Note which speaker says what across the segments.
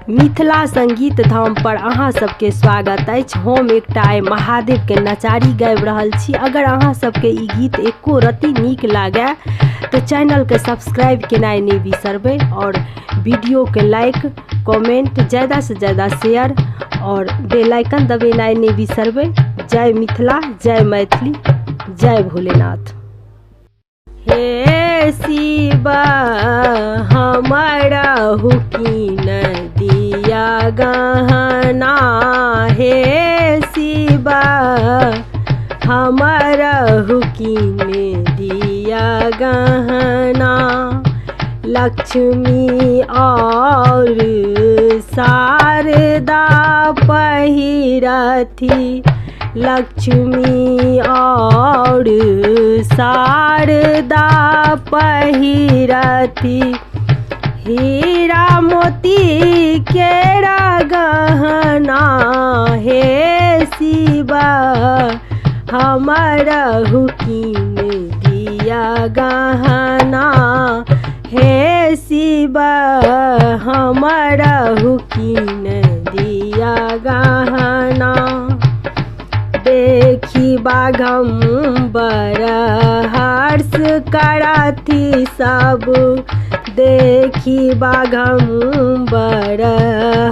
Speaker 1: मिथिला संगीत धाम पर अहाँ सबके स्वागत अछि। हम एकटा आइ महादेव के नचारी गाबि रहल छी। अगर अहाँ सबके ई गीत एको रत्ती नीक लागे तऽ चैनल के सब्सक्राइब केनाइ नहि बिसरबै और वीडियो के लाइक कमेंट ज्यादा से ज्यादा शेयर और बेल आइकन दबेनाइ नहि बिसरबै। जय मिथिला, जय मैथिली, जय भोलेनाथ। हे शिवा हमारा हुकीन दिया गहना, हे शिवा हमारा हुकीन दिया गहना। लक्ष्मी और शारदा पहिरथी, लक्ष्मी और शारदा पहिरथी। हीरा मोती केरा गहना, हे शिवा हमर हुकीन दिया गहना, हे शिवा हमर हुकीन दिया गहना। देखी बाघम्बर हर्ष करथि सब, देखी बाघम्बर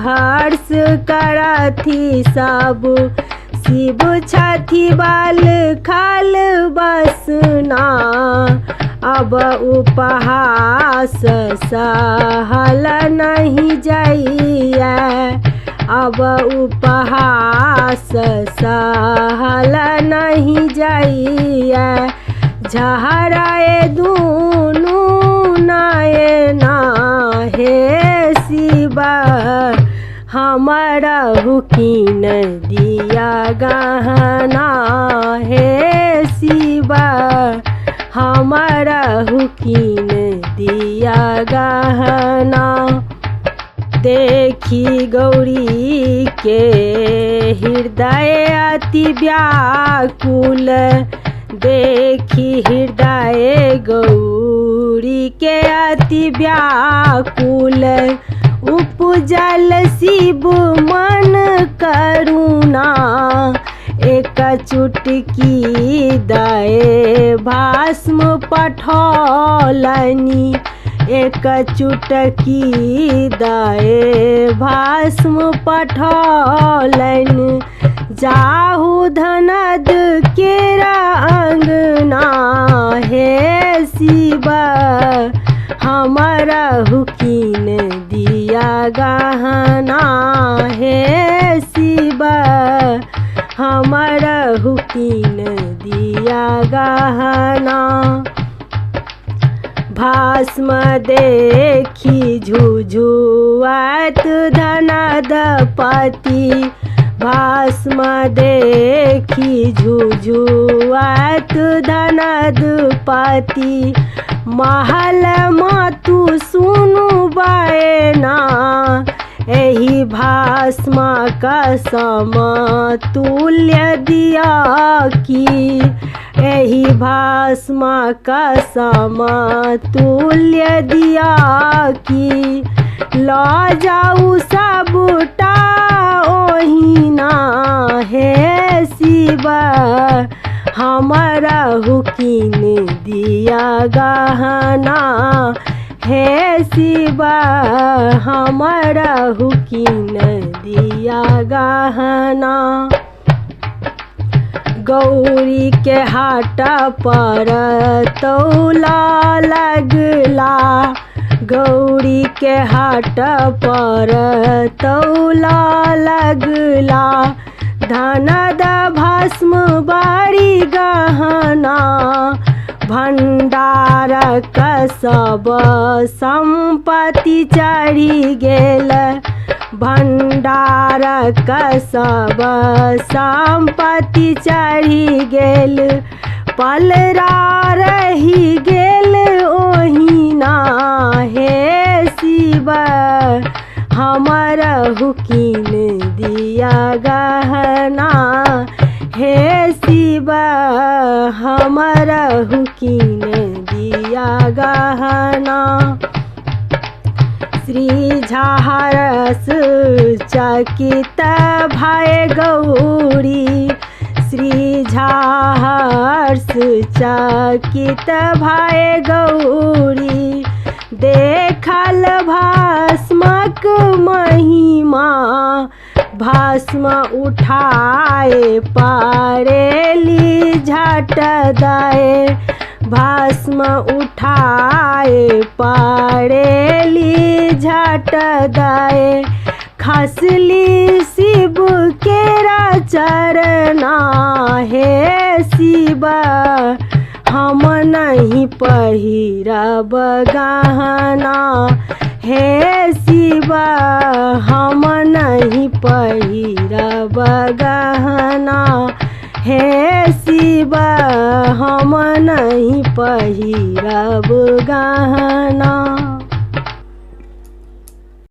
Speaker 1: हर्ष करथि सब। शिव छथि बाल खाल बसना, अब उपहास सहल नहीं जाइए, अब उपहास सहल नहीं जाइए। झहराए दुनू नयना, हे शिवा हमारा हुकीन दिया गहना, हे शिवा हमारा हुकीन दिया गहना। देखी गौरी के हृदय अति व्याकुल, देखी हृदय गौरी के अति व्याकुल। उपजल शिव मन करुणा, एक चुटकी दए भस्म पठौलनि, एक चुटकी दए भस्म पठौलनि। जाहु धनद केरा अंगना, हे शिवा हमारा हुकीन दिया गहना, हे शिवा हमारा हुकीन दिया गहना। भस्म देखी झुझुआत धनद पति, भस्म देखी झुझुआत धनद पति। महल मातु सुनु बयना, एहि भस्म कसम तुल्य दिया की, एहि भस्म कसम तुल्य दिया की। लऽ जाउ सबटा ओहिना, हे शिवा हमरा हुकीन दिया गहना, हे शिवा हमरा हुकीन दिया गहना। गौरी के हाट पर तौला लगला, गौरी के हाट पर तौला लगला। धनद भस्म बारी गहना, भण्डारक सब सम्पत्ति चढ़ि गेल, भण्डारक सब सम्पत्ति चढ़ि गेल। पलरा रहि गेल ओहिना, हे शिव हमर हुकीन दिया गहना, हे शिव हमर हुकीन दिया गहना। श्री झा हरस चकित भय गौरी, श्री झा हर्ष चकित भय गौरी। देखल भस्मक महिमा, भस्म उठाए पारेली झट दए, भस्म उठाए पारेली झट दए। खसली शिव केरा चरना, हे शिव हम नहीं पहिरब गहना, हे शिव हम नहीं पहिरब गहना, हे शिव हम नहीं पहिरब गहना।